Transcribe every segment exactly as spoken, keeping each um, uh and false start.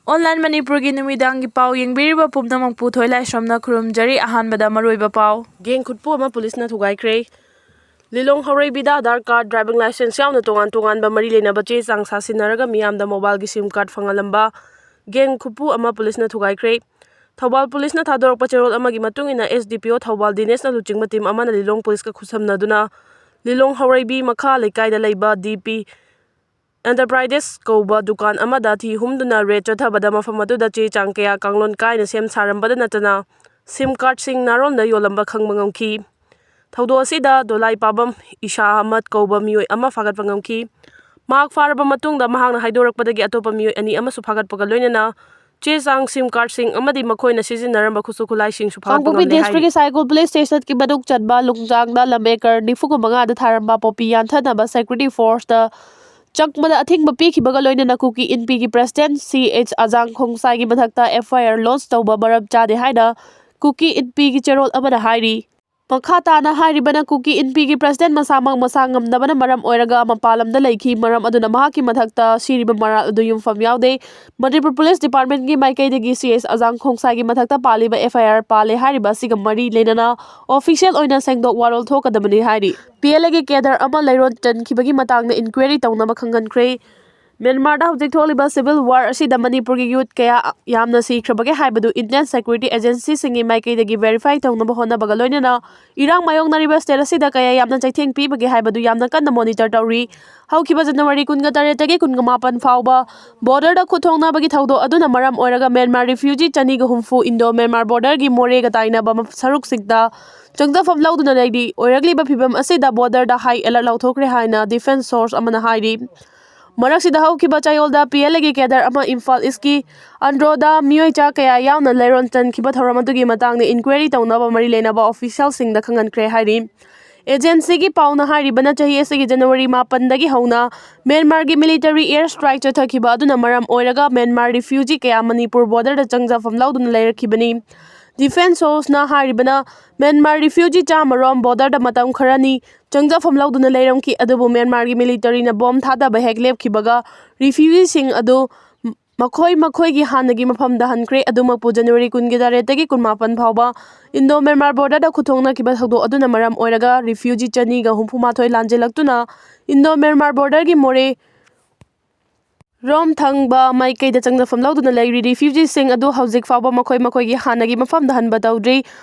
Online ꯃꯅꯤꯄꯨꯔꯒꯤ ꯅꯨꯃꯤꯗꯥꯡꯒꯤ ꯄꯥꯎ ꯌꯦꯡꯕꯤꯔꯤꯕ ꯄꯨꯝꯅꯃꯛꯄꯨ ꯊꯣꯏꯂꯥꯏꯁ꯭ꯔꯝꯅ ꯈꯨꯔꯨꯝꯖꯔꯤ꯫ ꯑꯍꯥꯟꯕꯗ ꯃꯔꯨꯑꯣꯏꯕ ꯄꯥꯎ꯫ ꯒꯦꯡ ꯈꯨꯠꯄꯨ ꯑꯃ ꯄꯨꯂꯤꯁꯅ ꯊꯨꯒꯥꯏꯈ꯭ꯔꯦ꯫ ꯂꯤꯂꯣꯡ ꯍꯧꯔꯩꯕꯤꯗ ꯑꯙꯥꯔ ꯀꯥꯔꯗ, ꯗ꯭ꯔꯥꯏꯚꯤꯡ ꯂꯥꯏꯁꯦꯟꯁ ꯌꯥꯎꯅ ꯇꯣꯉꯥꯟ ꯇꯣꯉꯥꯟꯕ ꯃꯔꯤ ꯂꯩꯅꯕ ꯆꯦ ꯆꯥꯡ ꯁꯥꯁꯤꯟꯅꯔꯒ ꯃꯤꯌꯥꯝꯗ ꯃꯣꯕꯥꯏꯜꯒꯤ ꯁꯤꯝ ꯀꯥꯔꯗ ꯐꯪꯍꯜꯂꯝꯕ ꯒꯦꯡ ꯈꯨꯠꯄꯨ ꯑꯃ ꯄꯨꯂꯤꯁꯅ ꯊꯨꯒꯥꯏꯈ꯭ꯔꯦ꯫ ꯊꯧꯕꯥꯜ ꯄꯨꯂꯤꯁꯅ ꯊꯥꯗꯣꯔꯛꯄ ꯆꯦꯔꯣꯜ ꯑꯃꯒꯤ ꯃꯇꯨꯡ ꯏꯟꯅ, ꯑꯦꯁ ꯗꯤ ꯄꯤ ꯑꯣ ꯊꯧꯕꯥꯜ ꯗꯤꯅꯦꯁꯅ ꯂꯨꯆꯤꯡꯕ ꯇꯤꯝ ꯑꯃꯅ ꯂꯤꯂꯣꯡ ꯄꯨꯂꯤꯁꯀ ꯈꯨꯠꯁꯝꯅꯗꯨꯅ ꯂꯤꯂꯣꯡ ꯍꯧꯔꯩꯕꯤ ꯃꯈꯥ ꯂꯩꯀꯥꯏꯗ ꯂꯩꯕ ꯗꯤ ꯄꯤ ꯑꯦꯟꯇꯔꯄ꯭ꯔꯥꯏꯖꯦꯁ ꯀꯧꯕ ꯗꯨꯀꯥꯟ ꯑꯃꯗ ꯊꯤ ꯍꯨꯝꯗꯨꯅ ꯔꯦꯗ ꯆꯠꯊꯕꯗ ꯃꯐꯝ ꯑꯗꯨꯗ ꯆꯦ ꯆꯥꯡ ꯀꯌꯥ ꯀꯥꯡꯂꯣꯟ ꯀꯥꯏꯅ ꯁꯦꯝ ꯁꯥꯔꯝꯕꯗ ꯅꯠꯇꯅ ꯁꯤꯝ ꯀꯥꯔꯗꯁꯤꯡ ꯅꯥꯔꯣꯟꯗ ꯌꯣꯜꯂꯝꯕ ꯈꯪꯕ ꯉꯝꯈꯤ꯫ ꯊꯧꯗꯣꯛ ꯑꯁꯤꯗ ꯗꯣꯂꯥꯏ ꯄꯥꯕꯝ ꯏꯁꯥ ꯑꯍꯃꯗ ꯀꯧꯕ ꯃꯤꯑꯣꯏ ꯑꯃ ꯐꯥꯒꯠꯄ ꯉꯝꯈꯤ꯫ ꯃꯍꯥꯛ ꯐꯥꯔꯕ ꯃꯇꯨꯡꯗ ꯃꯍꯥꯛꯅ ꯍꯥꯏꯗꯣꯔꯛꯄꯗꯒꯤ ꯑꯇꯣꯞꯄ ꯃꯤꯑꯣꯏ ꯑꯅꯤ ꯑꯃꯁꯨ ꯐꯥꯒꯠꯄꯒ ꯂꯣꯏꯅꯅ ꯆꯦ ꯆꯥꯡ, ꯁꯤꯝ ꯀꯥꯔꯗꯁꯤꯡ ꯑꯃꯗꯤ ꯃꯈꯣꯏꯅ ꯁꯤꯖꯤꯟꯅꯔꯝꯕ ꯈꯨꯠꯁꯨ ꯈꯨꯠꯂꯥꯏꯁꯤꯡꯁꯨ ꯐꯥꯒꯠꯄ ꯀꯥꯡꯄꯣꯛꯄꯤ ꯉꯝꯂꯦ ꯍꯥꯏꯔꯤ꯫ ꯗꯤꯁꯇ꯭ꯔꯤꯛꯀꯤ ꯁꯥꯏꯒꯣꯜ ꯄꯨꯂꯤꯁ ꯁ꯭ꯇꯦꯁꯟꯒꯤ ꯃꯅꯨꯡ ꯆꯟꯕ ꯂꯨꯡꯖꯥꯡꯗ ꯂꯝ ꯑꯦꯀꯔ ꯅꯤꯐꯨꯒ ꯃꯉꯥꯗ ꯊꯥꯔꯝꯕ ꯄꯣꯄꯤ ꯌꯥꯟꯊꯅꯕ ꯁꯦꯀ꯭ꯌꯨꯔꯤꯇꯤ ꯐꯣꯔꯁꯇ ꯆꯪꯕꯗ ꯑꯊꯤꯡꯕ ꯄꯤꯈꯤꯕꯒ ꯂꯣꯏꯅꯅ ꯀꯨꯀꯤ ꯏꯟꯄꯤꯒꯤ ꯄ꯭ꯔꯦꯁꯤꯗꯦꯟꯠ ꯁꯤ ꯑꯦꯆ ꯑꯖꯥꯡ ꯈꯣꯡꯁꯥꯏꯒꯤ ꯃꯊꯛꯇ ꯑꯦꯐ ꯑꯥꯏ ꯑꯥꯔ ꯂꯣꯟꯆ ꯇꯧꯕ ꯃꯔꯝ ꯆꯥꯗꯦ ꯍꯥꯏꯅ ꯀꯨꯀꯤ ꯏꯟꯄꯤꯒꯤ ꯆꯦꯔꯣꯜ ꯑꯃꯅ ꯍꯥꯏꯔꯤ꯫ ꯃꯈꯥ ꯇꯥꯅ ꯍꯥꯏꯔꯤꯕꯅ, ꯀꯨꯀꯤ ꯏꯟꯄꯤꯒꯤ ꯄ꯭ꯔꯦꯁꯤꯗꯦꯟꯠ ꯃꯁꯥꯃꯛ ꯃꯁꯥ ꯉꯝꯗꯕꯅ ꯃꯔꯝ ꯑꯣꯏꯔꯒ ꯃꯄꯥꯟ ꯂꯝꯗ ꯂꯩꯈꯤ, ꯃꯔꯝ ꯑꯗꯨꯅ ꯃꯍꯥꯛꯀꯤ ꯃꯊꯛꯇ ꯁꯤꯔꯤꯕ ꯃꯔꯥꯜ ꯑꯗꯨ ꯌꯨꯝꯐꯝ ꯌꯥꯎꯗꯦ꯫ ꯃꯅꯤꯄꯨꯔ ꯄꯨꯂꯤꯁ ꯗꯤꯄꯥꯔꯠꯃꯦꯟꯠꯀꯤ ꯃꯥꯏꯀꯩꯗꯒꯤ ꯁꯤ ꯑꯦꯆ ꯑꯖꯥꯡ ꯈꯣꯡꯁꯥꯏꯒꯤ ꯃꯊꯛꯇ ꯄꯥꯜꯂꯤꯕ ꯑꯦꯐ ꯑꯥꯏ ꯑꯥꯔ ꯄꯥꯜꯂꯦ ꯍꯥꯏꯔꯤꯕ ꯑꯁꯤꯒ ꯃꯔꯤ ꯂꯩꯅꯅ ꯑꯣꯐꯤꯁꯤꯌꯦꯜ ꯑꯣꯏꯅ ꯁꯦꯡꯗꯣꯛ ꯋꯥꯔꯣꯜ ꯊꯣꯛꯀꯗꯕꯅꯤ ꯍꯥꯏꯔꯤ꯫ ꯄꯤ ꯑꯦꯜ ꯑꯦꯒꯤ ꯀꯦꯗꯔ ꯑꯃ ꯂꯩꯔꯣꯟ ꯆꯟꯈꯤꯕꯒꯤ ꯃꯇꯥꯡꯗ ꯏꯟꯀ꯭ꯋꯥꯏꯔꯤ ꯇꯧꯅꯕ ꯈꯪꯍꯟꯈ꯭ꯔꯦ꯫ ꯃ꯭ꯌꯥꯟꯃꯥꯔꯗ ꯍꯧꯖꯤꯛ ꯊꯣꯛꯂꯤꯕ ꯁꯤꯚꯤꯜ ꯋꯥꯔ ꯑꯁꯤꯗ ꯃꯅꯤꯄꯨꯔꯒꯤ ꯌꯨꯠ ꯀꯌꯥ ꯌꯥꯝꯅ ꯁꯤꯈ꯭ꯔꯕꯒꯦ ꯍꯥꯏꯕꯗꯨ ꯏꯟꯗꯤꯌꯟ ꯁꯦꯀ꯭ꯌꯨꯔꯤꯇꯤ ꯑꯦꯖꯦꯟꯁꯤꯁꯤꯡꯒꯤ ꯃꯥꯏꯀꯩꯗꯒꯤ ꯚꯦꯔꯤꯐꯥꯏ ꯇꯧꯅꯕ ꯍꯣꯠꯅꯕꯒ ꯂꯣꯏꯅꯅ ꯏꯔꯥꯡ ꯃꯥꯌꯣꯛꯅꯔꯤꯕ ꯁ꯭ꯇꯦꯠ ꯑꯁꯤꯗ ꯀꯌꯥ ꯌꯥꯝꯅ ꯆꯩꯊꯦꯡ ꯄꯤꯕꯒꯦ ꯍꯥꯏꯕꯗꯨ ꯌꯥꯝꯅ ꯀꯟꯅ ꯃꯣꯅꯤꯇꯔ ꯇꯧꯔꯤ꯫ ꯍꯧꯈꯤꯕ ꯖꯅꯋꯥꯔꯤ ꯀꯨꯟꯒ ꯇꯔꯦꯠꯇꯒꯤ ꯀꯨꯟꯒ ꯃꯥꯄꯟ ꯐꯥꯎꯕ ꯕꯣꯔꯗꯔꯗ ꯈꯨꯠ ꯊꯣꯡꯅꯕꯒꯤ ꯊꯧꯗꯣꯛ ꯑꯗꯨꯅ ꯃꯔꯝ ꯑꯣꯏꯔꯒ ꯃ꯭ꯌꯥꯟꯃꯥꯔ ꯔꯤꯐ꯭ꯌꯨꯖꯤ ꯆꯅꯤꯒ ꯍꯨꯝꯐꯨ ꯏꯟꯗꯣ ꯃ꯭ꯌꯥꯟꯃꯥꯔ ꯕꯣꯔꯗꯔꯒꯤ ꯃꯣꯔꯦꯒ ꯇꯥꯏꯅꯕ ꯁꯔꯨꯛꯁꯤꯡꯗ ꯆꯪꯖꯐꯝ ꯂꯧꯗꯨꯅ ꯂꯩꯔꯤ꯫ ꯑꯣꯏꯔꯛꯂꯤꯕ ꯐꯤꯕꯝ ꯑꯁꯤꯗ ꯕꯣꯔꯗꯔꯗ ꯍꯥꯏ ꯑꯦꯂꯔꯠ ꯂꯥꯎꯊꯣꯛꯈ꯭ꯔꯦ ꯍꯥꯏꯅ ꯗꯤꯐꯦꯟꯁ ꯁꯣꯔꯁ ꯑꯃꯅ ꯍꯥꯏꯔꯤ꯫ ꯃꯔꯛꯁꯤꯗ ꯍꯧꯈꯤꯕ ꯆꯌꯣꯜꯗ ꯄꯤ ꯑꯦꯜ ꯑꯦꯒꯤ ꯀꯦꯗꯔ ꯑꯃ ꯏꯝꯐꯥꯜ ꯏꯁꯀꯤ ꯑꯟꯗ꯭ꯔꯣꯗ ꯃꯤꯑꯣꯏ ꯆꯥ ꯀꯌꯥ ꯌꯥꯎꯅ ꯂꯩꯔꯣꯟ ꯆꯟꯈꯤꯕ ꯊꯧꯔꯝ ꯑꯗꯨꯒꯤ ꯃꯇꯥꯡꯗ ꯏꯟꯀ꯭ꯋꯥꯏꯔꯤ ꯇꯧꯅꯕ ꯃꯔꯤ ꯂꯩꯅꯕ ꯑꯣꯐꯤꯁꯤꯌꯦꯜꯁꯤꯡꯗ ꯈꯪꯍꯟꯈ꯭ꯔꯦ ꯍꯥꯏꯔꯤ꯫ ꯑꯦꯖꯦꯟꯁꯤꯒꯤ ꯄꯥꯎꯅ ꯍꯥꯏꯔꯤꯕꯅ, ꯆꯍꯤ ꯑꯁꯤꯒꯤ ꯖꯅꯋꯥꯔꯤ ꯃꯥꯄꯟꯗꯒꯤ ꯍꯧꯅ ꯃ꯭ꯌꯥꯟꯃꯥꯔꯒꯤ ꯃꯤꯂꯤꯇꯔꯤ ꯑꯦꯌꯔ ꯁ꯭ꯇ꯭ꯔꯥꯏꯛ ꯆꯠꯊꯈꯤꯕ ꯑꯗꯨꯅ ꯃꯔꯝ ꯑꯣꯏꯔꯒ ꯃ꯭ꯌꯥꯟꯃꯥꯔ ꯔꯤꯐ꯭ꯌꯨꯖꯤ ꯀꯌꯥ ꯃꯅꯤꯄꯨꯔ ꯕꯣꯔꯗꯔꯗ ꯆꯪꯖꯐꯝ ꯂꯧꯗꯨꯅ ꯂꯩꯔꯛꯈꯤꯕꯅꯤ꯫ ꯗꯤꯐꯦꯟꯁ ꯁꯣꯔꯁꯅ ꯍꯥꯏꯔꯤꯕꯅ, ꯃ꯭ꯌꯥꯟꯃꯥꯔ ꯔꯤꯐ꯭ꯌꯨꯖꯤ ꯆꯥꯝꯃꯔꯣꯝ ꯕꯣꯔꯗꯔꯗ ꯃꯇꯝ ꯈꯔꯅꯤ ꯆꯪꯖꯐꯝ ꯂꯧꯗꯨꯅ ꯂꯩꯔꯝꯈꯤ, ꯑꯗꯨꯕꯨ ꯃ꯭ꯌꯥꯟꯃꯥꯔꯒꯤ ꯃꯤꯂꯤꯇꯔꯤꯅ ꯕꯣꯝ ꯊꯥꯗꯕ ꯍꯦꯛ ꯂꯦꯞꯈꯤꯕꯒ ꯔꯤꯐ꯭ꯌꯨꯖꯤꯁꯤꯡ ꯑꯗꯨ ꯃꯈꯣꯏ ꯃꯈꯣꯏꯒꯤ ꯍꯥꯟꯅꯒꯤ ꯃꯐꯝꯗ ꯍꯟꯈ꯭ꯔꯦ꯫ ꯑꯗꯨꯃꯛꯄꯨ, ꯖꯅꯋꯥꯔꯤ ꯀꯨꯟꯒꯤ ꯇꯔꯦꯠꯇꯒꯤ ꯀꯨꯟꯃꯥꯄꯟ ꯐꯥꯎꯕ ꯏꯟꯗꯣ ꯃ꯭ꯌꯥꯟꯃꯥꯔ ꯕꯣꯔꯗꯔꯗ ꯈꯨꯊꯣꯡꯅꯈꯤꯕ ꯊꯧꯗꯣꯛ ꯑꯗꯨꯅ ꯃꯔꯝ ꯑꯣꯏꯔꯒ ꯔꯤꯐ꯭ꯌꯨꯖꯤ ꯆꯅꯤꯒ ꯍꯨꯝꯐꯨ ꯃꯥꯊꯣꯏ ꯂꯥꯟꯖꯦꯜꯂꯛꯇꯨꯅ ꯏꯟꯗꯣ ꯃ꯭ꯌꯥꯟꯃꯥꯔ ꯕꯣꯔꯗꯔꯒꯤ ꯃꯣꯔꯦ ꯔꯣꯝ ꯊꯪꯕ ꯃꯥꯏꯀꯩꯗ ꯆꯪꯅꯐꯝ ꯂꯧꯗꯨꯅ ꯂꯩꯔꯤ꯫ ꯔꯤꯐ꯭ꯌꯨꯖꯤꯁꯤꯡ ꯑꯗꯨ ꯍꯧꯖꯤꯛ ꯐꯥꯎꯕ ꯃꯈꯣꯏ ꯃꯈꯣꯏꯒꯤ ꯍꯥꯟꯅꯒꯤ ꯃꯐꯝꯗ ꯍꯟꯕ ꯇꯧꯗ꯭ꯔꯤ꯫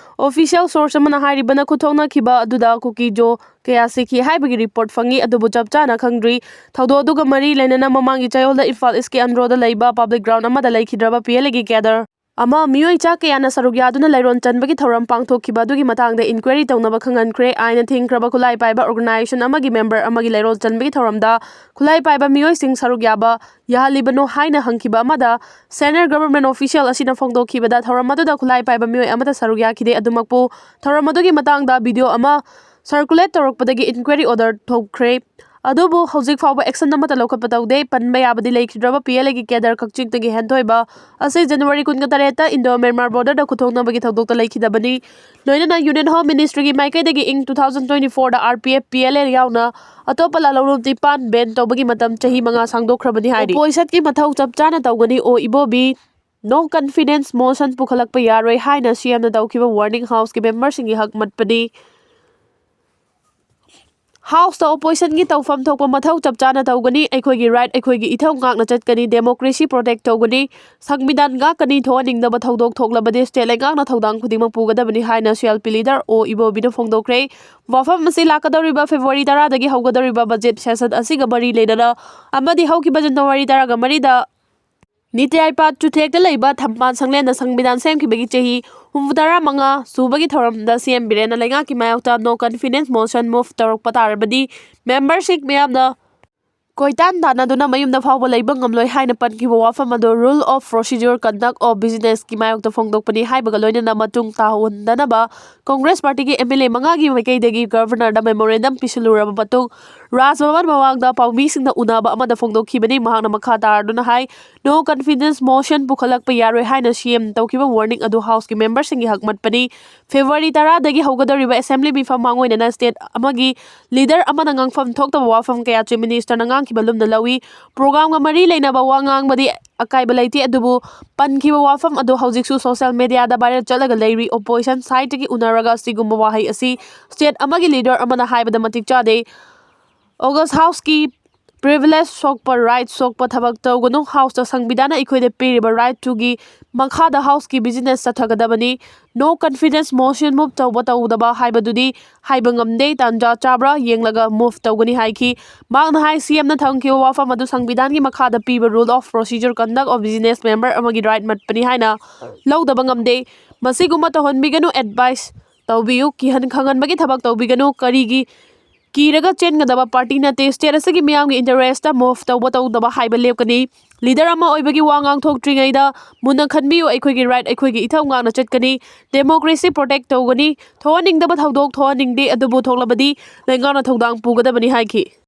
ꯑꯣꯐꯤꯁꯤꯌꯦꯜ ꯁꯣꯔꯁ ꯑꯃꯅ ꯍꯥꯏꯔꯤꯕꯅ, ꯈꯨꯊꯣꯡꯅꯈꯤꯕ ꯑꯗꯨꯗ ꯀꯨꯀꯤꯖꯣ ꯀꯌꯥ ꯁꯤꯈꯤ ꯍꯥꯏꯕꯒꯤ ꯔꯤꯄꯣꯔꯠ ꯐꯪꯉꯤ, ꯑꯗꯨꯕꯨ ꯆꯞ ꯆꯥꯅ ꯈꯪꯗ꯭ꯔꯤ꯫ ꯊꯧꯗꯣꯛ ꯑꯗꯨꯒ ꯃꯔꯤ ꯂꯩꯅꯅ ꯃꯃꯥꯡꯒꯤ ꯆꯌꯣꯜꯗ ꯏꯝꯐꯥꯜ ꯏꯁꯀꯤ ꯑꯟꯗ꯭ꯔꯣꯗ ꯂꯩꯕ ꯄꯕ꯭ꯂꯤꯛ ꯒ꯭ꯔꯥꯎꯟ ꯑꯃꯗ ꯂꯩꯈꯤꯗ꯭ꯔꯕ ꯄꯤ ꯑꯦꯜ ꯑꯦꯒꯤ ꯀꯦꯗꯔ ꯑꯃ ꯃꯤꯑꯣꯏ ꯆꯥ ꯀꯌꯥꯅ ꯁꯔꯨꯛ ꯌꯥꯗꯨꯅ ꯂꯩꯔꯣꯟ ꯆꯟꯕꯒꯤ ꯊꯧꯔꯝ ꯄꯥꯡꯊꯣꯛꯈꯤꯕ ꯑꯗꯨꯒꯤ ꯃꯇꯥꯡꯗ ꯏꯟꯀ꯭ꯋꯥꯏꯔꯤ ꯇꯧꯅꯕ ꯈꯪꯍꯟꯈ꯭ꯔꯦ꯫ ꯑꯥꯏꯟꯅ ꯊꯤꯡꯈ꯭ꯔꯕ ꯈꯨꯠꯂꯥꯏ ꯄꯥꯏꯕ ꯑꯣꯔꯒꯅꯥꯏꯖꯦꯁꯟ ꯑꯃꯒꯤ ꯃꯦꯝꯕꯔ ꯑꯃꯒꯤ ꯂꯩꯔꯣꯜ ꯆꯟꯕꯒꯤ ꯊꯧꯔꯝꯗ ꯈꯨꯠꯂꯥꯏ ꯄꯥꯏꯕ ꯃꯤꯑꯣꯏꯁꯤꯡ ꯁꯔꯨꯛ ꯌꯥꯕ ꯌꯥꯍꯜꯂꯤꯕꯅꯣ ꯍꯥꯏꯅ ꯍꯪꯈꯤꯕ ꯑꯃꯗ, ꯁꯦꯅꯤꯌꯔ ꯒꯚꯔꯟꯃꯦꯟꯠ ꯑꯣꯐꯤꯁꯤꯌꯦꯜ ꯑꯁꯤꯅ ꯐꯣꯡꯗꯣꯛꯈꯤꯕꯗ, ꯊꯧꯔꯝ ꯑꯗꯨꯗ ꯈꯨꯠꯂꯥꯏ ꯄꯥꯏꯕ ꯃꯤꯑꯣꯏ ꯑꯃꯠꯇ ꯁꯔꯨꯛ ꯌꯥꯈꯤꯗꯦ꯫ ꯑꯗꯨꯃꯛꯄꯨ, ꯊꯧꯔꯝ ꯑꯗꯨꯒꯤ ꯃꯇꯥꯡꯗ ꯚꯤꯗꯤꯑꯣ ꯑꯃ ꯁꯔꯀꯨꯂꯦꯠ ꯇꯧꯔꯛꯄꯗꯒꯤ ꯏꯟꯀ꯭ꯋꯥꯏꯔꯤ ꯑꯣꯔꯗꯔ ꯊꯣꯛꯈ꯭ꯔꯦ꯫ ꯑꯗꯨꯕꯨ ꯍꯧꯖꯤꯛ ꯐꯥꯎꯕ ꯑꯦꯛꯁꯟ ꯑꯃꯠꯇ ꯂꯧꯈꯠꯄ ꯇꯧꯗꯦ꯫ ꯄꯟꯕ ꯌꯥꯕꯗꯤ ꯂꯩꯈꯤꯗ꯭ꯔꯕ ꯄꯤ ꯑꯦꯜ ꯑꯦꯒꯤ ꯀꯦꯗꯔ ꯀꯛꯆꯤꯡꯗꯒꯤ ꯍꯦꯟꯊꯣꯏꯕ ꯑꯁꯤ ꯖꯅꯋꯥꯔꯤ ꯀꯨꯟꯒ ꯇꯔꯦꯠꯇ ꯏꯟꯗꯣ ꯃ꯭ꯌꯥꯟꯃꯥꯔ ꯕꯣꯔꯗꯔꯗ ꯈꯨꯊꯣꯡꯅꯕꯒꯤ ꯊꯧꯗꯣꯛꯇ ꯂꯩꯈꯤꯗꯕꯅꯤ꯫ ꯂꯣꯏꯅꯅ ꯌꯨꯅꯤꯌꯟ ꯍꯣꯝ ꯃꯤꯅꯤꯁꯇ꯭ꯔꯤꯒꯤ ꯃꯥꯏꯀꯩꯗꯒꯤ ꯏꯪ ꯇꯨ ꯊꯥꯎꯖꯟ ꯇ꯭ꯋꯦꯟꯇꯤ ꯐꯣꯔꯗ R P F, P L A ꯌꯥꯎꯅ ꯑꯇꯣꯞꯄ ꯂꯥꯂꯣꯡꯂꯨꯞ ꯅꯤꯄꯥꯟ ꯕꯦꯟ ꯇꯧꯕꯒꯤ ꯃꯇꯝ ꯆꯍꯤ ꯃꯉꯥ ꯁꯥꯡꯗꯣꯛꯈ꯭ꯔꯕꯅꯤ ꯍꯥꯏꯔꯤ꯫ ꯑꯣꯄꯣꯖꯤꯁꯟꯒꯤ ꯃꯊꯧ ꯆꯞ ꯆꯥꯅ ꯇꯧꯒꯅꯤ꯫ ꯑꯣ ꯏꯕꯣꯕꯤ, ꯅꯣ ꯀꯟꯐꯤꯗꯦꯟꯁ ꯃꯣꯁꯟ ꯄꯨꯈꯠꯂꯛꯄ ꯌꯥꯔꯣꯏ ꯍꯥꯏꯅ ꯁꯤ ꯑꯦꯝꯅ ꯇꯧꯈꯤꯕ ꯋꯥꯔꯅꯤꯡ ꯍꯥꯎꯁꯀꯤ ꯃꯦꯝꯕꯔꯁꯤꯡꯒꯤ ꯍꯛ ꯃꯠꯄꯅꯤ꯫ ꯍꯥꯎꯁꯇ ꯑꯣꯄꯣꯖꯤꯁꯟꯒꯤ ꯇꯧꯐꯝ ꯊꯣꯛꯄ ꯃꯊꯧ ꯆꯞ ꯆꯥꯅ ꯇꯧꯒꯅꯤ꯫ ꯑꯩꯈꯣꯏꯒꯤ ꯔꯥꯏꯠ, ꯑꯩꯈꯣꯏꯒꯤ ꯏꯊꯧ ꯉꯥꯛꯅ ꯆꯠꯀꯅꯤ꯫ ꯗꯦꯃꯣꯀ꯭ꯔꯦꯁꯤ ꯄ꯭ꯔꯣꯇꯦꯛ ꯇꯧꯒꯅꯤ꯫ ꯁꯪꯕꯤꯙꯥꯟ ꯉꯥꯛꯀꯅꯤ꯫ ꯊꯣꯛꯍꯟꯅꯤꯡꯗꯕ ꯊꯧꯗꯣꯛ ꯊꯣꯛꯂꯕꯗꯤ ꯁ꯭ꯇꯦꯠ ꯂꯩꯉꯥꯛꯅ ꯊꯧꯗꯥꯡ ꯈꯨꯗꯤꯡꯃꯛ ꯄꯨꯒꯗꯕꯅꯤ ꯍꯥꯏꯅ ꯁꯤ ꯑꯦꯜ ꯄꯤ ꯂꯤꯗꯔ ꯑꯣ ꯏꯕꯣꯕꯤꯅ ꯐꯣꯡꯗꯣꯛꯈ꯭ꯔꯦ꯫ ꯋꯥꯐꯝ ꯑꯁꯤ ꯂꯥꯛꯀꯗꯧꯔꯤꯕ ꯐꯦꯕ꯭ꯔꯨꯋꯥꯔꯤ ꯇꯔꯥꯗꯒꯤ ꯍꯧꯒꯗꯧꯔꯤꯕ ꯕꯖꯦꯠ ꯁꯦꯁꯟ ꯑꯁꯤꯒ ꯃꯔꯤ ꯂꯩꯅꯅ ꯑꯃꯗꯤ ꯍꯧꯈꯤꯕ ꯖꯅꯋꯥꯔꯤ ꯇꯔꯥꯒ ꯃꯔꯤꯗ ꯅꯤꯇꯤ ꯑꯥꯌꯣꯒ ꯆꯨꯊꯦꯛꯇ ꯂꯩꯕ ꯊꯝꯕꯥꯜ ꯁꯪꯂꯦꯟꯗ ꯁꯪꯕꯤꯙꯥꯟ ꯁꯦꯝꯈꯤꯕꯒꯤ ꯆꯍꯤ ꯍꯨꯝꯐꯨꯇꯔꯥ ꯃꯉꯥ ꯁꯨꯕꯒꯤ ꯊꯧꯔꯝꯗ ꯁꯤ ꯑꯦꯝ ꯕꯤꯔꯦꯟꯅ ꯂꯩꯉꯥꯛꯀꯤ ꯃꯥꯌꯣꯛꯇ ꯅꯣ ꯀꯟꯐꯤꯗꯦꯟꯁ ꯃꯣꯁꯟ ꯃꯨꯚ ꯇꯧꯔꯛꯄ ꯇꯥꯔꯕꯗꯤ ꯃꯦꯝꯕꯔꯁꯤꯡ ꯃꯤꯌꯥꯝꯅ ꯀꯣꯏꯇꯥꯟ ꯇꯥꯟꯅꯗꯨꯅ ꯃꯌꯨꯝꯗ ꯐꯥꯎꯕ ꯂꯩꯕ ꯉꯝꯂꯣꯏ ꯍꯥꯏꯅ ꯄꯟꯈꯤꯕ ꯋꯥꯐꯝ ꯑꯗꯨ Rule of Procedure, Conduct of Businessꯀꯤ ꯃꯥꯌꯣꯛꯇ ꯐꯣꯡꯗꯣꯛꯄꯅꯤ ꯍꯥꯏꯕꯒ ꯂꯣꯏꯅꯅ ꯃꯇꯨꯡ ꯇꯥꯍꯟꯗꯅꯕ ꯀꯣꯡꯒ꯭ꯔꯦꯁ ꯄꯥꯔꯇꯤꯒꯤ ꯑꯦꯝ ꯑꯦꯜ ꯑꯦ ꯃꯉꯥꯒꯤ ꯃꯥꯏꯀꯩꯗꯒꯤ ꯒꯚꯔꯅꯔꯗ ꯃꯦꯃꯣꯔꯦꯟꯗꯝ ꯄꯤꯁꯤꯜꯂꯨꯔꯕ ꯃꯇꯨꯡ, ꯔꯥꯖ ꯚꯕꯟ ꯃꯃꯥꯡꯗ ꯄꯥꯎꯃꯤꯁꯤꯡꯅ ꯎꯅꯕ ꯑꯃꯗ ꯐꯣꯡꯗꯣꯛꯈꯤꯕꯅꯤ꯫ ꯃꯍꯥꯛꯅ ꯃꯈꯥ ꯇꯥꯔꯗꯨꯅ ꯍꯥꯏ, ꯅꯣ ꯀꯟꯐꯤꯗꯦꯟꯁ ꯃꯣꯁꯟ ꯄꯨꯈꯠꯂꯛꯄ ꯌꯥꯔꯣꯏ ꯍꯥꯏꯅ ꯁꯤ ꯑꯦꯝ ꯇꯧꯈꯤꯕ ꯋꯥꯔꯅꯤꯡ ꯑꯗꯨ ꯍꯥꯎꯁꯀꯤ ꯃꯦꯝꯕꯔꯁꯤꯡꯒꯤ ꯍꯛ ꯃꯠꯄꯅꯤ꯫ ꯐꯦꯕ꯭ꯔꯨꯋꯥꯔꯤ ꯇꯔꯥꯗꯒꯤ ꯍꯧꯒꯗꯧꯔꯤꯕ ꯑꯦꯁꯦꯝꯕ꯭ꯂꯤ ꯃꯤꯐꯝ ꯃꯥꯡꯑꯣꯏꯅꯅ ꯁ꯭ꯇꯦꯠ ꯑꯃꯒꯤ ꯂꯤꯗꯔ ꯑꯃꯅ ꯉꯥꯡꯐꯝ ꯊꯣꯛꯇꯕ ꯋꯥꯐꯝ ꯀꯌꯥ ꯆꯤꯐ ꯃꯤꯅꯤꯁꯇꯔꯅ ꯉꯥꯡ ꯈꯤꯕ ꯂꯨꯝꯅ ꯂꯧꯏ꯫ ꯄ꯭ꯔꯣꯒ꯭ꯔꯥꯝꯒ ꯃꯔꯤ ꯂꯩꯅꯕ ꯋꯥ ꯉꯥꯡꯕꯗꯤ ꯑꯀꯥꯏꯕ ꯂꯩꯇꯦ, ꯑꯗꯨꯕꯨ ꯄꯟꯈꯤꯕ ꯋꯥꯐꯝ ꯑꯗꯨ ꯍꯧꯖꯤꯛꯁꯨ ꯁꯣꯁꯤꯌꯦꯜ ꯃꯤꯗꯤꯌꯥꯗ ꯚꯥꯏꯔꯦꯜ ꯆꯠꯂꯒ ꯂꯩꯔꯤ꯫ ꯑꯣꯄꯣꯖꯤꯁꯟ ꯁꯥꯏꯠꯇꯒꯤ ꯎꯅꯔꯒ ꯁꯤꯒꯨꯝꯕ ꯋꯥꯍꯩ ꯑꯁꯤ ꯁ꯭ꯇꯦꯠ ꯑꯃꯒꯤ ꯂꯤꯗꯔ ꯑꯃꯅ ꯍꯥꯏꯕꯗ ꯃꯇꯤꯛ ꯆꯥꯗꯦ꯫ ꯑꯣꯒꯁ ꯍꯥꯎꯁꯀꯤ ꯄ꯭ꯔꯤꯚꯤꯂꯦꯖ ꯁꯣꯛꯄ, ꯔꯥꯏꯠ ꯁꯣꯛꯄ ꯊꯕꯛ ꯇꯧꯒꯅꯨ꯫ ꯍꯥꯎꯁꯇ ꯁꯪꯕꯤꯙꯥꯟꯅ ꯑꯩꯈꯣꯏꯗ ꯄꯤꯔꯤꯕ ꯔꯥꯏꯠꯇꯨꯒꯤ ꯃꯈꯥꯗ ꯍꯥꯎꯁꯀꯤ ꯕꯤꯖꯤꯅꯦꯁ ꯆꯠꯊꯒꯗꯕꯅꯤ꯫ ꯅꯣ ꯀꯟꯐꯤꯗꯦꯟꯁ ꯃꯣꯁꯟ ꯃꯨꯚ ꯇꯧꯕ ꯇꯧꯗꯕ ꯍꯥꯏꯕꯗꯨꯗꯤ ꯍꯥꯏꯕ ꯉꯝꯗꯦ, ꯇꯥꯟꯖꯥ ꯆꯥꯕ꯭ꯔꯥ ꯌꯦꯡꯂꯒ ꯃꯨꯚ ꯇꯧꯒꯅꯤ ꯍꯥꯏꯈꯤ꯫ ꯃꯍꯥꯛꯅ ꯍꯥꯏ, ꯁꯤ ꯑꯦꯝꯅ ꯊꯝꯈꯤꯕ ꯋꯥꯐꯝ ꯑꯗꯨ ꯁꯪꯕꯤꯙꯥꯟꯒꯤ ꯃꯈꯥꯗ ꯄꯤꯕ Rule of Procedure, Conduct of Business member ꯑꯃꯒꯤ ꯔꯥꯏꯠ ꯃꯠꯄꯅꯤ ꯍꯥꯏꯅ ꯂꯧꯗꯕ ꯉꯝꯗꯦ꯫ ꯃꯁꯤꯒꯨꯝꯕ ꯇꯧꯍꯟꯕꯤꯒꯅꯨ, ꯑꯦꯗꯚꯥꯏꯁ ꯇꯧꯕꯤꯌꯨ, ꯀꯤꯍꯟ ꯈꯪꯍꯟꯕꯒꯤ ꯊꯕꯛ ꯇꯧꯕꯤꯒꯅꯨ꯫ ꯀꯔꯤꯒꯤ ꯀꯤꯔꯒ ꯆꯦꯟꯒꯗꯕ ꯄꯥꯔꯇꯤ ꯅꯠꯇꯦ꯫ ꯁ꯭ꯇꯦꯠ ꯑꯁꯤꯒꯤ ꯃꯤꯌꯥꯝꯒꯤ ꯏꯟꯇꯔꯦꯁꯇ ꯃꯨꯚ ꯇꯧꯕ ꯇꯧꯗꯕ ꯍꯥꯏꯕ ꯂꯦꯞꯀꯅꯤ꯫ ꯂꯤꯗꯔ ꯑꯃ ꯑꯣꯏꯕꯒꯤ ꯋꯥ ꯉꯥꯡꯊꯣꯛꯇ꯭ꯔꯤꯉꯩꯗ ꯃꯨꯟꯅ ꯈꯟꯕꯤꯌꯨ꯫ ꯑꯩꯈꯣꯏꯒꯤ ꯔꯥꯏꯠ, ꯑꯩꯈꯣꯏꯒꯤ ꯏꯊꯧ ꯉꯥꯛꯅ ꯆꯠꯀꯅꯤ꯫ ꯗꯦꯃꯣꯀ꯭ꯔꯦꯁꯤ ꯄ꯭ꯔꯣꯇꯦꯛ ꯇꯧꯒꯅꯤ꯫ ꯊꯣꯛꯍꯟꯅꯤꯡꯗꯕ ꯊꯧꯗꯣꯛ ꯊꯣꯛꯍꯟꯅꯤꯡꯗꯦ, ꯑꯗꯨꯕꯨ ꯊꯣꯛꯂꯕꯗꯤ ꯂꯩꯉꯥꯛꯅ ꯊꯧꯗꯥꯡ ꯄꯨꯒꯗꯕꯅꯤ ꯍꯥꯏꯈꯤ꯫